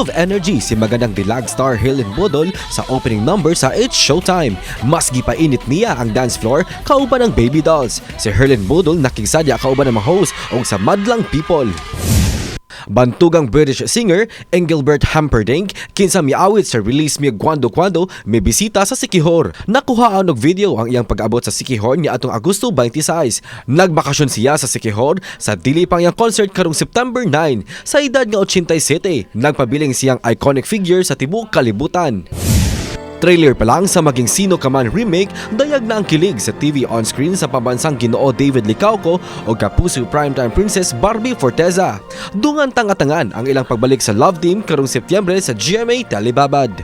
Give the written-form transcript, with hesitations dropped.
Full of energy si magandang dilag star Helen Budol sa opening number sa It's Showtime. Mas gipainit niya ang dance floor kauban ng Baby Dolls. Si Helen Budol nakigsadya kauban ng mga host og sa Madlang People. Bantugang British singer Engelbert Humperdinck, kinsa miawit sa Release Me Quando Quando, may bisita sa Siquijor. Nakuhaan og video ang iyang pag-abot sa Siquijor niadtong Agosto 26. Nagbakasyon siya sa Siquijor sa dili pang iyang concert karong September 9 sa edad nga 87. Nagpabiling siyang iconic figure sa tibuok kalibutan. Trailer pa lang sa Maging Sino Ka Man remake, dayag na ang kilig sa TV on-screen sa pambansang Ginoo David Licauco o Kapuso Primetime Princess Barbie Forteza. Dungan tanga-tangan ang ilang pagbalik sa Love Team karong Setyembre sa GMA Telebabad.